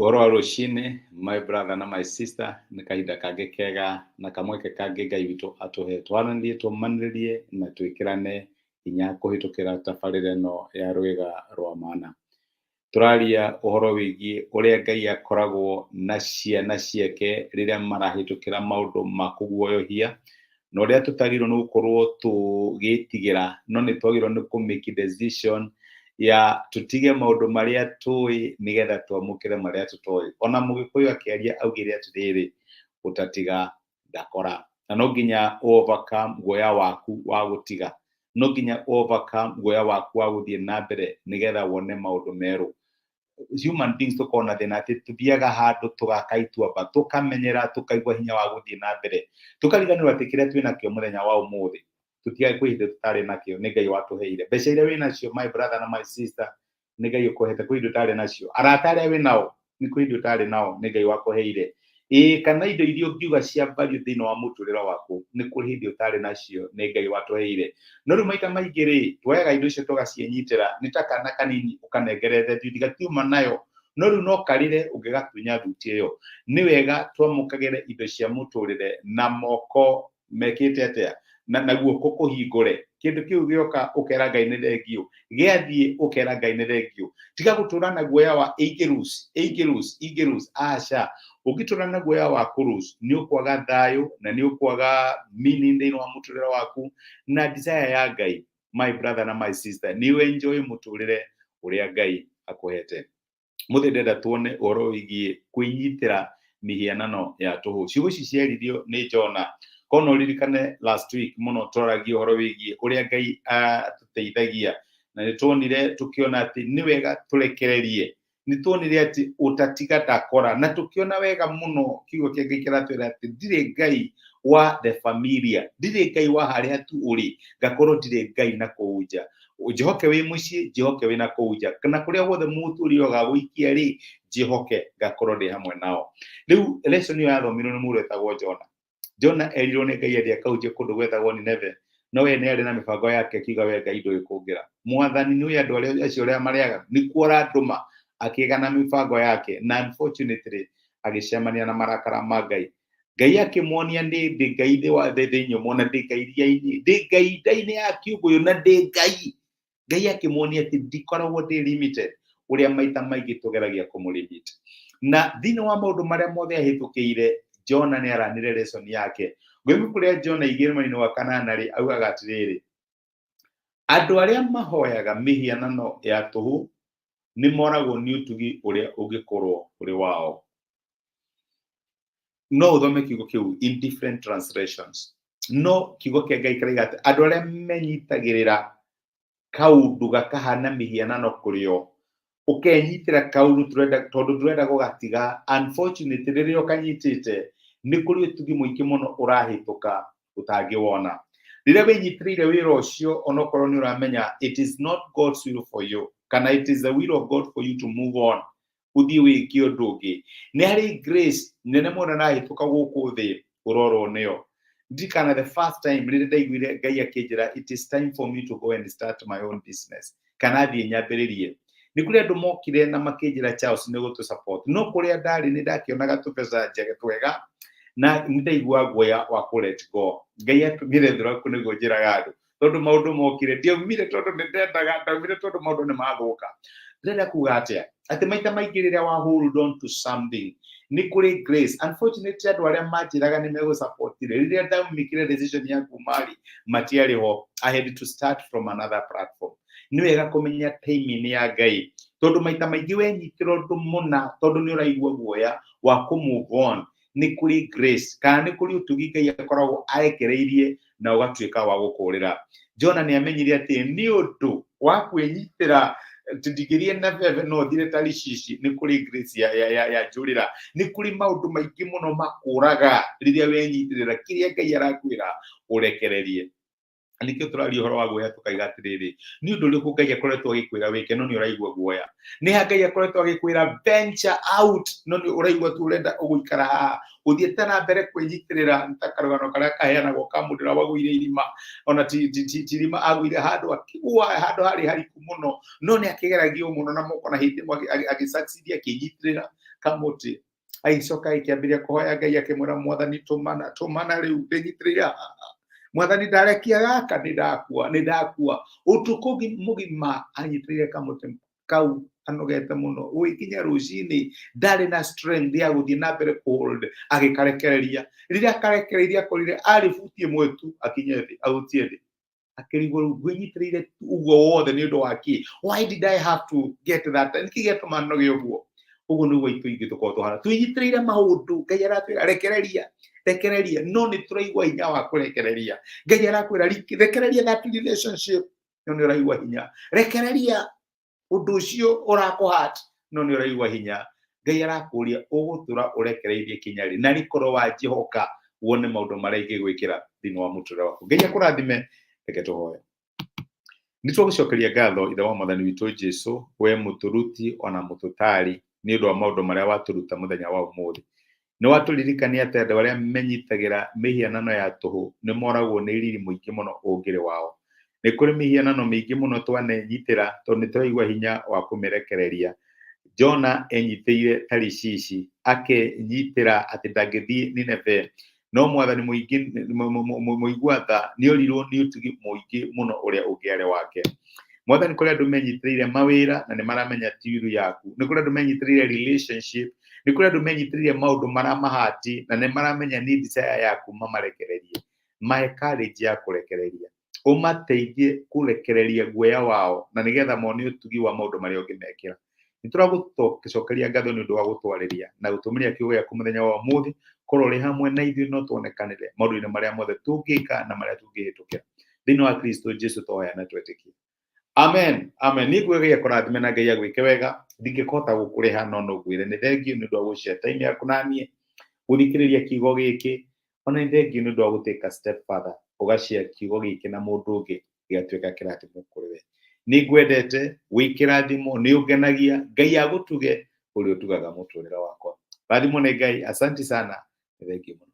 Ũhoro wa rũcinĩ my brother na my sister, nĩ kahinda kangĩ kega na kamweke kangĩ Ngai witũ atũhe twaranĩrie, tũmanĩrĩrie na twĩkĩrane hinya kũhĩtũkĩra tabarĩra ĩno ya Rwĩga rwa Mana. Tũraria ũhoro wĩgiĩ ũrĩa Ngai akoragwo na ciana ciake rĩrĩa marahĩtũkĩra maũndũ ma kũguoyohia, na ũrĩa tũtagĩrĩirwo nĩ gũkorwo tũgĩtigĩra, no nĩ twagĩrĩirwo nĩ kũ make decision ya tũtige maũndũ marĩa tũĩ nĩgetha twamũkĩre marĩa tũtoĩ. Ona Mũgĩkũyũ akĩaria augire atĩrĩrĩ, ũtatiga ndakora. Na no nginya overcome guoya waku wa gũtiga, no nginya overcome guoya waku wa gũthiĩ na mbere nĩgetha wone maũndũ merũ. Human beings tũkoragwo na thĩna atĩ tũthiaga handũ tũgaka ituamba, tũkamenyera, tũkaigua hinya wa gũthiĩ na mbere, tũkariganĩrwo atĩ kĩrĩa twĩ nakĩo mũthenya wa ũmũthĩ tũtiarĩ kwĩ hĩndĩ tũtarĩ nakĩo, nĩ Ngai watũheire. Mbeca iria wĩ nacio, my brother na my sister, nĩ Ngai ũkũhete, kwĩ hĩndĩ ũtarĩ nacio. Arata arĩa wĩ nao, nĩ kwĩ hĩndĩ ũtarĩ nao, nĩ Ngai wakũheire. Ĩĩ, kana indo iria ũngiuga cia value thĩinĩ wa mũtũrĩre waku, nĩ kũrĩ hĩndĩ ũtarĩ nacio, nĩ Ngai watũheire. No rĩu maita maingĩ rĩ, tuoyaga indo icio tũgaciĩnyitĩra, nĩ ta kana kanini ũkanengerete thuti gatiuma nayo, no rĩu no karĩre ũngĩgatunya thuti ĩyo. Nĩ wega twamũkagĩre indo cia mũtũrĩre na moko mekĩte atĩa, na guoko kũhingũre. Kĩndũ kĩu gĩoka ũkera Ngai nĩ thengiũ, gĩathiĩ ũkera Ngai nĩ thengiũ. Tiga gũtũra na guoya wa ingĩ lose, ingĩ lose, ingĩ lose. Aca, ũngĩtũra na guoya wa kũ lose nĩ ũkwaga thayũ na nĩ ũkwaga meaning thĩinĩ wa mũtũrĩre waku. Na desire ya Ngai, my brother na my sister, nĩ enjoy mũtũrĩre ũrĩa Ngai akũhete. Mũthĩ ndĩrenda tuone ũhoro wĩgiĩ kwĩnyitĩra mĩhianano ya tũhũ. Ciugo ici ciaririo nĩ Jona. Korwo no ũririkane last week mũno twaragia ũhoro wĩgiĩ ũrĩa Ngai atũteithagia, na nĩ tuonire tũkĩona atĩ nĩ wega tũrekererie, nĩ tuonire atĩ ũtatiga ndakora, na tũkĩona wega mũno kiugo kĩa Ngai kĩratwĩra atĩ ndirĩ Ngai wa the familia, ndirĩ Ngai wa harĩa tu ũrĩ, ngakorwo ndirĩ Ngai na kũu nja. Njihoke wĩ mũciĩ, njihoke wĩ na kũu nja, kana kũrĩa guothe mũtũrĩre ũgagũikia rĩ, njihoke ngakorwo ndĩ hamwe nao. Rĩu lesson ĩyo yathomirwo nĩ mũndũ wetagwo Jona. Jona erirwo nĩ Ngai athiĩ akahunjie kũndũ gwetagwo Nineve, no we nĩ arĩ na mĩbango yake, akiuga we Ngai ndũĩ kũngĩra. Mwathani nĩ ũĩ andũ arĩa acio ũrĩa marĩaga, nĩkuo ũrandũma. Akĩgana mĩbango yake na unfortunately agĩcemania na marakara ma Ngai. Ngai akĩmuonia nĩ ndĩ Ngai thĩ wa thĩ nyũmũ, na ndĩ Ngai iria-inĩ, ndĩ Ngai nda-inĩ ya kĩũngũyũ, na ndĩ Ngai. Ngai akĩmuonia atĩ ndikoragwo ndĩ limited ũrĩa maita maingĩ tũgeragia kũmũlimit. Na thĩinĩ wa maũndũ marĩa mothe ahĩtũkĩire, Jona nĩ aranire lesson yake. Gwĩ ibuku rĩa Jona 2 mwena wa 8 rĩ, augaga atĩrĩrĩ, andũ arĩa mahoyaga mĩhianano ya tũhũ nĩ moragwo nĩ ũtugi ũrĩa ũngĩkorwo ũrĩ wao. No ũthome kiugo kĩu in different translations, no kiugo kĩa Ngai kĩraiga atĩ andũ arĩa menyitagĩrĩra kaũndũ gakahana mĩhianano kũrĩ o, ũkenyitĩra kaũndũ tũrenda tondũ ndũrenda gũgatiga, unfortunately rĩrĩa ũkanyitĩte nĩ kũrĩ ũtugi mũingĩ mũno ũrahĩtũka ũtangĩwona. Rĩrĩa wĩnyitĩrĩire wĩra ũcio, onokorwo nĩ ũramenya it is not God's will for you, kana it is the will of God for you to move on, ũthiĩ wĩke ũndũ ũngĩ, nĩ harĩ grace nene mũno ĩrahĩtũka gũkũ thĩ ũrorwo nĩyo. Ndirikana the first time rĩrĩa ndaiguire Ngai akĩnjĩra it is time for me to go and start my own business, kana thiĩ nyambĩrĩrie. Nĩ kũrĩ andũ mokire na makĩnjĩra Charles nĩ gũtũ support, no kũrĩa ndarĩ nĩ ndakĩonaga tũbeca njega twega na nĩ ndaiguaga guoya wa kũ let go. Ngai atũmire thuraku nĩguo njĩraga andũ, tondũ maũndũ mokire, ndiaumire tondũ nĩ ndendaga, ndaumire tondũ maũndũ nĩ mathũka. Ndĩrenda kuga atĩa? Atĩ maita maingĩ rĩrĩa wa hold on to something, nĩ kũrĩ grace. Unfortunately andũ arĩa manjĩraga nĩ megũsupportire rĩrĩa ndamĩkire decision ya kuma rĩ, matiarĩ ho. I had to start from another platform. Nĩ wega kũmenya timing ya Ngai, tondũ maita maingĩ wenyitĩra ũndũ mũna tondũ nĩ ũraigua guoya wa kũ move on, nĩ kũrĩ grace kana nĩ kũrĩ ũtugi Ngai akoragwo arekereirie na ũgatuĩka wa gũkũrĩra. Jona nĩ amenyire atĩ nĩ ũndũ wa kwĩnyitĩra ndingĩrie na bebe no thire Tarishishi, nĩ kũrĩ grace ya njũrĩra. Nĩ kũrĩ maũndũ maingĩ mũno makũraga rĩrĩa wenyitĩrĩra kĩrĩa Ngai arakwĩra ũrekererie. Nĩkĩo tũraria ũhoro wa guoya, tũkaiga atĩrĩrĩ, nĩ ũndũ ũrĩkũ Ngai akoretwo agĩkwĩra wĩke no nĩ ũraigua guoya? Nĩ ha Ngai akoretwo agĩkwĩra venture out no nĩ ũraigua tu ũrenda ũgũikara haha ũthiĩte na mbere kwĩnyitĩrĩra? Nĩ ta karũgano karĩa kaheanagwo ka mũndũ ũrĩa wagũire irima, ona ti irima, agũire handũ akĩgũa handũ harĩ hariku mũno, no nĩ akĩgeragio mũno na moko na hĩndĩ ĩmwe agĩsucceed akĩnyitĩrĩra. Kamũtĩ, agĩcoka agĩkĩambĩrĩria kũhoya Ngai akĩmwĩra, Mwathani, tũmana tũmana rĩu ndĩnyitĩrĩire haha. Mwathani, ndarekia gaka, nĩ ndakua, nĩ ndakua. Ũtukũ mũgima anyitĩrĩire kamũtĩ kau anogete mũno, gũgĩkinya rũcinĩ ndarĩ na strength ya gũthiĩ na mbere kũhold, agĩkarekereria. Rĩrĩa akarekereirie, akorire arĩ buti ĩmwe tu akinye thĩ, ahutie thĩ. Akĩrigwo, rĩu ngwĩnyitĩrĩire ũguo wothe nĩ ũndũ wa kĩ? Why did I have to get that? Nĩkĩ gĩatũma noge ũguo? Ũguo nĩguo itũ ingĩ tũkorwo tũhana twĩnyitĩrĩire maũndũ. Ngai aratwĩra, rekereria, rekereria, no nĩ tũraigua hinya wa kũrekereria. Ngai arakwĩra, rekereria that relationship, no nĩ ũraigua hinya. Rekereria ũndũ ũcio ũrakũhat, no nĩ ũraigua hinya. Ngai arakũria, ũgũtũra ũrekereirie kinya rĩ? Na rĩkorwo wanjĩhoka, wone maũndũ marĩa ingĩgwĩkĩra thĩinĩ wa mũtũrĩre waku. Ngai akũrathime. Reke tũhoe. Nĩ twagũcokeria ngatho, Ithe wa Mwathani witũ Jesu, we mũtũruti ona mũtũtari, nĩ ũndũ wa maũndũ marĩa watũruta mũthenya wa ũmũthĩ. Nĩ watũririkania atĩ andũ arĩa menyitagĩra mĩhianano ya tũhũ nĩ moragwo nĩ riri mũingĩ mũno ũngĩrĩ wao. Nĩ kũrĩ mĩhianano mĩingĩ mũno twanenyitĩra tondũ nĩ tũraigua hinya wa kũmĩrekereria. Jona enyitĩire Tarishishi, akenyitĩra atĩ ndangĩthiĩ Nineve, no Mwathani mũingĩ mũigua tha nĩ orirwo nĩ ũtugi mũingĩ mũno ũrĩa ũngĩarĩ wake. Mwathani, kũrĩ andũ menyitĩrĩire mawĩra na nĩ maramenya ti wiru yaku. Nĩ kũrĩ andũ menyitĩrĩire relationship, nĩ kũrĩ andũ menyitĩrĩire maũndũ maramahati na nĩ maramenya nĩ desire yaku mamarekererie. Mahe courage ya kũrekereria, ũmateithie kũrekereria guoya wao na nĩgetha mone ũtugi wa maũndũ marĩa ũngĩmekĩra. Nĩ tũragũcokeria ngatho nĩ ũndũ wa gũtwarĩria na gũtũmĩria kiugo gĩaku mũthenya wa ũmũthĩ. Korwo ũrĩ hamwe na ithuĩ, no tuonekanĩre maũndũ-inĩ marĩa mothe tũngĩka na marĩa tũngĩhĩtũkĩra. Thĩinĩ wa Kristo Jesu twahoya na twetĩkia, amen, amen. Niĩ nguga Ngai akũrathime na Ngai agwĩke wega. Ndingĩkũhota gũkũrĩha, no no ngwĩre nĩ thengiũ nĩ ũndũ wa gũshare time yaku na niĩ gũthikĩrĩria kiugo gĩkĩ. Ona nĩ thengiũ nĩ ũndũ wa gũtake a step further, ũgashare kiugo gĩkĩ na mũndũ ũngĩ, gĩgatuĩka kĩrathimo kũrĩ we. Nĩ ngwendete, wĩ kĩrathimo, nĩ ũngenagia. Ngai agũtuge ũrĩa ũtugaga mũtũrĩre wakwa. Rathimo nĩ Ngai. Asante sana, nĩ thengiũ mũno.